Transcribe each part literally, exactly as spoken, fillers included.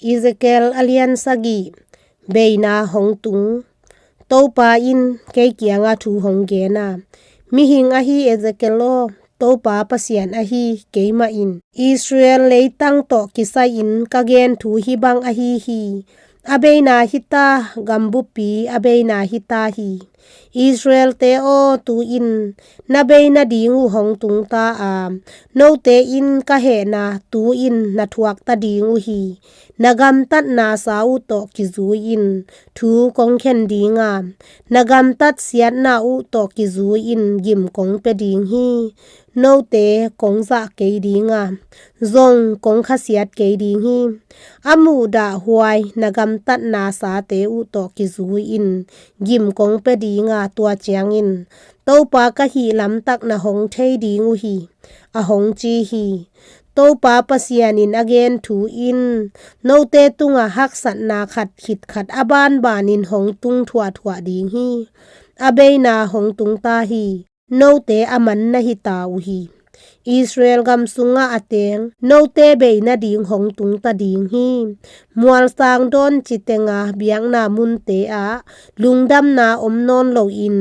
Ezekiel a lian sagih. Beina hong tung. Topa in kei kiangah thu hong gen a, "Mihing ahi Ezekiel aw, Topa Pasian ahi keimah in Israel leitang tawh kisai-in ka gen thu hih bang ahi hi. A beina hi ta, gambupi a beina hi ta hi. Israel-te aw, tu-in na bei nading uh hong tung ta a, note in ka hehna tu-in na thuak ta ding uh hi. Na gamtatna sa uh tawh kizui-in thu kong khen ding a, na gamtat siatna uh tawh kizui-in gim kong pia ding hi. Note kong zah kei ding a, zong kong khasiat kei ding hi. A muhdahhuai na gamtatna sate uh tawh kizui-in gim kong pia ding a, tua ciangin Topa ka hih lamtak na hong thei ding uh hi," a hong ci hi. Topa Pasian in a gen thu in, "Note tungah haksatna khat khit khat a banbanin hong tung thuahthuah ding hi. A beina hong tung ta hi. Note a man na hi ta uh hi. Israel gam sungah a teng note bei nading hong tung ta ding hi. Mualsang dawn citeng a biakna munte ah lungdamna om nawn loin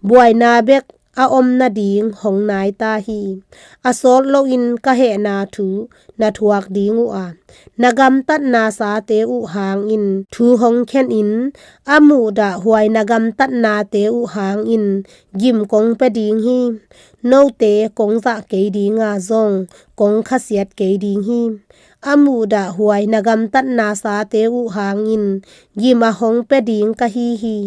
buaina bek a om nading hong nai ta hi. A sawt loin ka hehna thu na thuak ding uh a, na gamtatna sate uh hangin thu hong khen in, a muhdahhuai na gamtatnate uh hangin gim kong pia ding hi. Note kong zah kei ding a, zong kong khasiat kei ding hi. A muhdahhuai na gamtatna sate uh hangin gim a hong pia ding ka hi hi.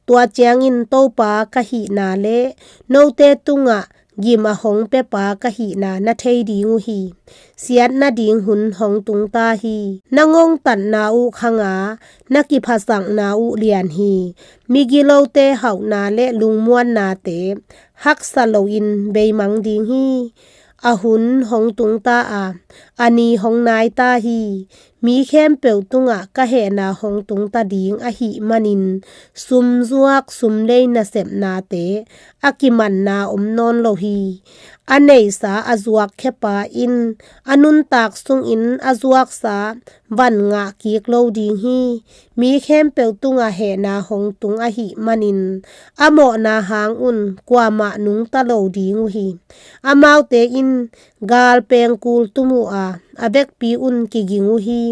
Tua ciangin Topa ka hihna le note tungah gim a hong piapa ka hihna na thei ding uh hi. Siat nading hun hong tung ta hi. Na ngongtatna uh khang a, na kiphasakna uh lian hi. Migilote hauhna le lungmuannate haksa loin beimang ding hi. A hun hong tung ta a, a ni hong nai ta hi. Mi khempeuh tungah ka hehna hong tung ta ding ahih manin, sumzuak sumlei nasepnate a kimanna om nawn lo hi. A neihsa a zuakkhia pa in a nuntak sungin a zuaksa van ngah kik lo ding hi. Mi khempeuh tungah hehna hong tung ahih manin, a mawhna hang un kuamah nungta lo ding uh hi. Amaute in gal pengkul tum uh a, a vekpi un kiging uh hi.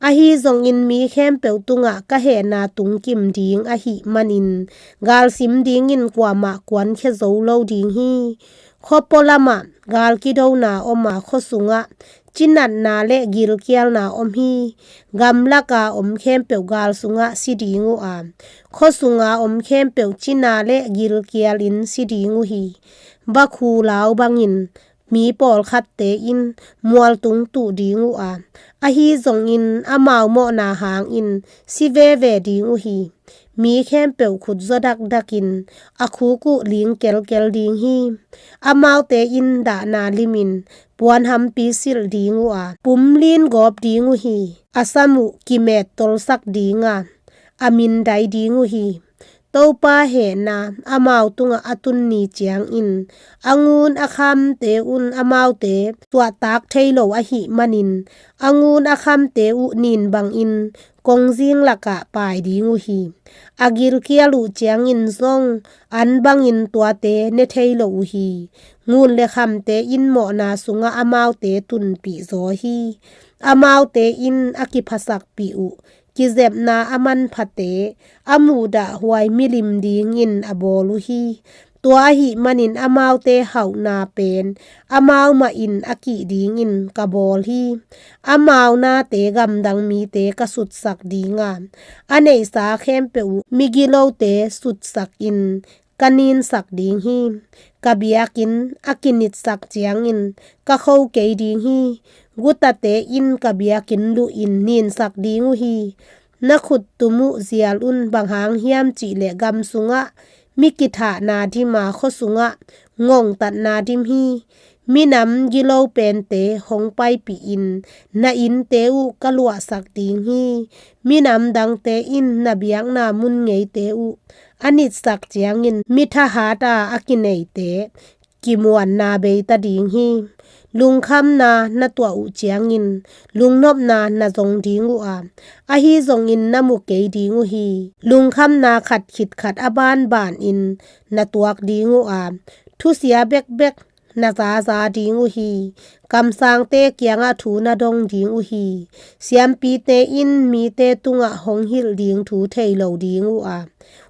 Ahi zongin mi khempeuh tungah ka hehna tungkim ding ahih manin, galsim dingin kuamah kuankhia zo lo ding hi. Khuapua lamah gal kidona om a, khua sungah cinatna le gilkialna om hi. Gamlaka om khempeuh gal sungah si ding uh a, khua sunga om khempeuh cina le gilkialin si ding uh hi. Vakhu lau bangin mi pawlkhatte in mualtung tuh ding uh a, ahi zongin amau mawhna hangin si veve ding uh hi. Mi khempeuh khutzaw dakdakin a khuk uh ling kelkel ding hi. Amaute in dahna limin puanhampi silh ding uh a, pumlin gawp ding uh hi. A sam uh kimet tolsak ding a, a min dai ding uh hi. Topa hehna amau tungah a tun ni ciangin, a ngun a khamte un amaute suahtak thei lo ahih manin, a ngun a khamte uh nin bangin kongzing lakah pai ding uh hi. A gilkial uh ciangin zong an bangin tuate ne thei lo uh hi. Ngun le khamte in mawhna sungah amaute tunpih zaw hi. Amaute in a kiphasakpih uh kizepna a manphate, a muhdahhuai milim dingin a bawl uh hi. Tua ahih manin amaute hauhna pen amau mah in a kih dingin ka bawl hi. Amau nate gamdang mite ka sutsak ding a, a neihsa khempeuh uh migilote sutsakin ka ninsak ding hi. Ka biakinn a kinitsak ciangin ka kho kei ding hi. Gutate in ka biakinn luhin ninsak ding uh hi. Na khuttum uh zial un, bang hang hiam cih leh gam sungah mi kithahna dim a, khua sungah ngongtatna dim hi. Minam gilo pente hong paipihin na innte uh ka luahsak ding hi. Minam dangte in na biakna mun ngeite uh a nitsak ciangin mi thahat a a kineite kimuanna beita ding hi. Lungkhamna na tuah uh ciangin lungnopna na zong ding uh a, ahi zongin na mu kei ding uh hi. Lungkhamna khat khit khat a banbanin na tuak ding uh a, thusia bekbek na zaza ding uh hi. Kamsangte kiangah thu na dong ding uh hi. Siampite in mite tungah hong hilh ding thu thei lo ding uh a,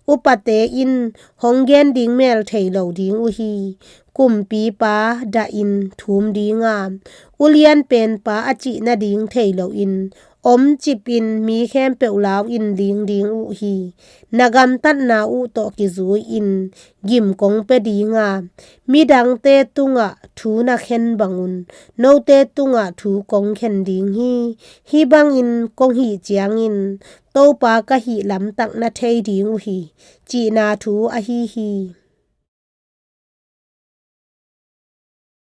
upate in hong gen ding mel thei lo ding uh hi. Kumpipa dahin thum dinga, ulian penpa a cih nading thei loin omcipin mi khempeuh lau-in ling ding uh hi. Na gamtatna uh tawh kizui-in gim kong pia dinga, midangte tungah thu na khen bangun note tungah thu kong khen ding hi. Hih bangin kong hih ciangin Topa ka hih lamtak na thei ding uh hi, cihna thu ahi hi.